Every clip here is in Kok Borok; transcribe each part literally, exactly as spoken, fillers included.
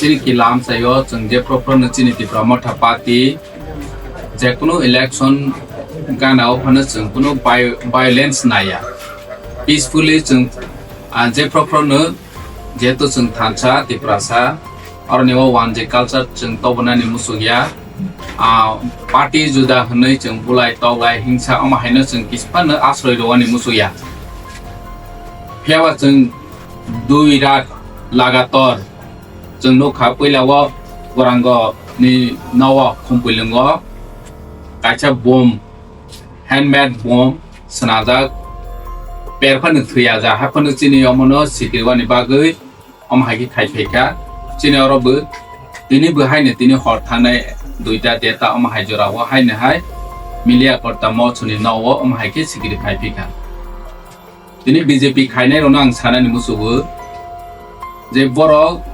Chini kila amchaio chwng je prokhorno chini Tipra Motha Party jekunu election gana o phano chwng kunu vi-, violence naiya. Peacefully chwng, ah, je prokhorno jehetu chwng thansa Tiprasa, oroni o wanjwi culture chwng tobonani muchukya. Ah, party juda hwnwi chwng bulai toklai hingsa omo haino chwng kisa phano asroi rwani muchukya. Phiyaba chwng dui rat lagator chwng nukha, puila o Gorango ni nogo Khumpwilwngo kaisa bom, handmade bom swnajak, per phano thwiya ja, hai phano chini omono sikirwani bagwi omo hai khe khai phaikha. Chini oro bo tini bo haino tini hor thangnai duita deta omo hai jora o haino hai Miliya Korta Mochoni nogo omo hai khe sikiri khai phaikha. Tini B J P khainai rokno ang sanani muchungo je borok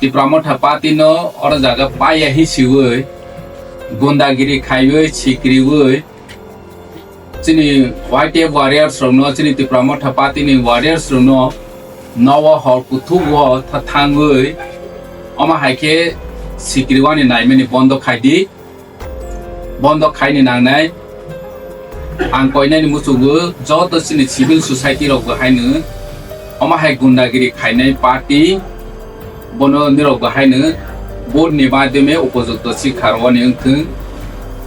Tipra Motha Party no oro jaga paiya hi siwi gundagiri khaiwi sikriwi chini Y T F warriors rokno, chini Tipra Motha Party ni warriors rokno nogo hor kuthuk o tha thangwi omo hai khe sikriwani naimani bondo khai di. Bondo khaini nangnai. Ang koinani muchungo joto chini civil society rok bo haino omo hai gundagiri khainai party bono nirok bo haino vote ni madhyome upojukto sikha rwani wngthwng.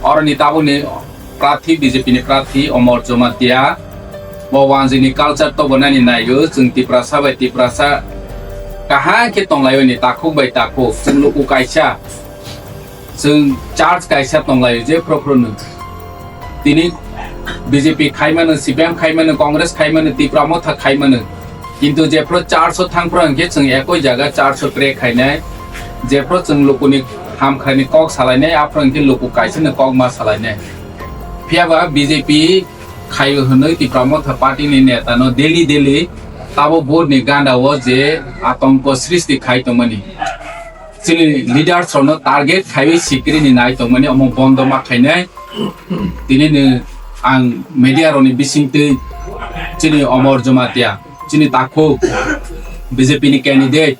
Oroni tabukni prarthi, B J P ni prarthi Omor Jamatia bo wanjwini culture tobonani naigo, chwng Tiprasa bai Tiprasa kaham khe tonglaio ni takhuk bai takhuk, chwng luku kaisa. Chwng church kaisa tonglaio je phro phro no. Tini B J P khai mano, C P M khai mano, Congress khai mano, Tipra Motha khai mano. Kintu je phro church o thang phro hwnkhe chwng ekoi jaga church o pray khainai. Je phro chwng lukuni hamkhrani kok salainai, aphro hwnkhe luku kaisa ni kok ma salainai. Phiyaba B J P khaio hwnwi Tipra Motha Party ni neta no daily daily tabo vote ni ganda o je atongko srishti khai tongmani. Chini leaders rokno target khaiwi sikiri ni nai tongmani omo bondo ma khainai. Tini ni ang media rokni bisingtwi chini Omor Jamatia, chini takhuk B J P ni candidate,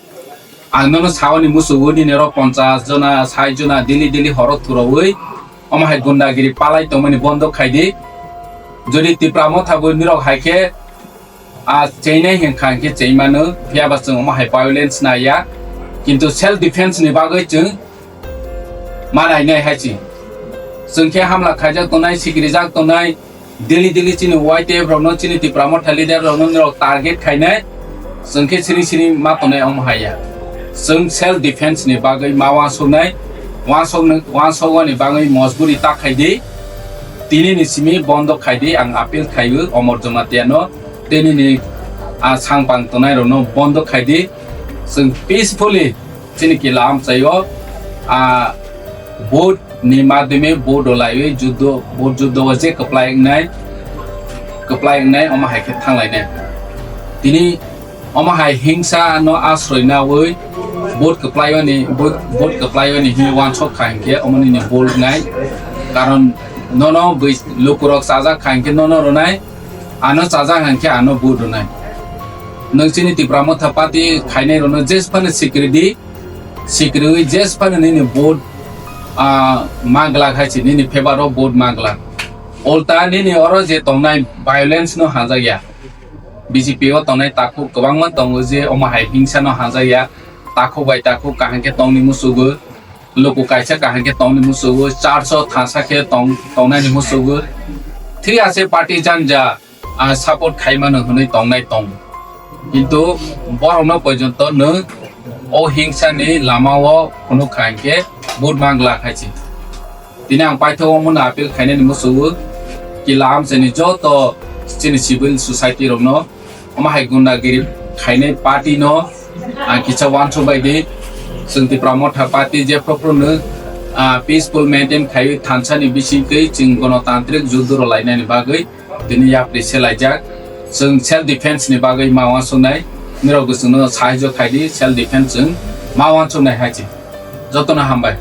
ang nono sawani muchungo nini oro ponchas jona, sait jona daily daily horo thurawi omo hai gundagiri palai tongmani bondo khai di. Jodi Tipra Motha bo nirok hai khe a cheinai hinkha hinkhe cheimano, phiyaba chwng omo hai violence naiya, kintu self defense ni bagwi chwng ma nainai hai chwng. Chwng khe hamla khaijak tongnai, sikirijak tongnai, daily daily chini Y T F rokno, chini Tipra Motha leader rokno nirok target khainai, chwng khe siri siri ma tongnai omo haiya. Chwng self defense ni bagwi ma wansuknai, wansuknai, wansukmani bagwi mojburi ta khai di. Tini ni simi bondo khai di, ang appeal khaiwi Omor Jamatia no. Tini ni, ah, sangpang tongnai rokno bondo khai di. Chwng peacefully chini kila amchaio, ah, vote ni madhyome vote laiwi juddo, vote juddo o je kwplai wngnai, kwplai wngnai omo hai khe thanglainai. Tini omo hai hingsa no asroi nawi vote kwplaiwani, vote, vote kwplaiwani hinwi wansok kha hinkhe omo nini bol wngnai. Karon nono bwi lukurok chajak kha hinkhe nono rwnai, ano chajak hinkhe ano vote rwnai. Nwng chini Tipra Motha Party khainai rokno jesphano sikiri di, sikiriwi jesphano nini vote, ah, ma glak hai se, nini favour o vote ma glak. Ulta nini oro je tongnai violence no hanjakya. B J P o tongnai takhuk kwbangma tongo je omo hai hingsa no hanjakya. Takhuk bai takhuk kaham khe tongni musugo. Luku kaisa kaham khe tongni musugo. Church o thansa khe tong, tongnani musugo. Thik ase party janja, ah, support khai mano hwnwi tongnai tong. Kintu borokno porjonto nwng o hingsa ni lama o phunuk kha hinkhe vote ma glak hai se. Tini ang paithak omono appeal khainani musugo, kila amchaini joto chini civil society rokno, omo hai gundagiri khainai party no ang kisa wansuk bai di. Chwng Tipra Motha Party jephru phru no, ah, peaceful maintain khaiwi thansa ni bisingtwi chwng gonotantrik juddo rwlainani bagwi tini yapri selaijak. Chwng self defense ni bagwi ma wansuknai, nirok bo chwngno sahajyo khai di, self defense chwng ma wansuknai hai se. Jotono hambai.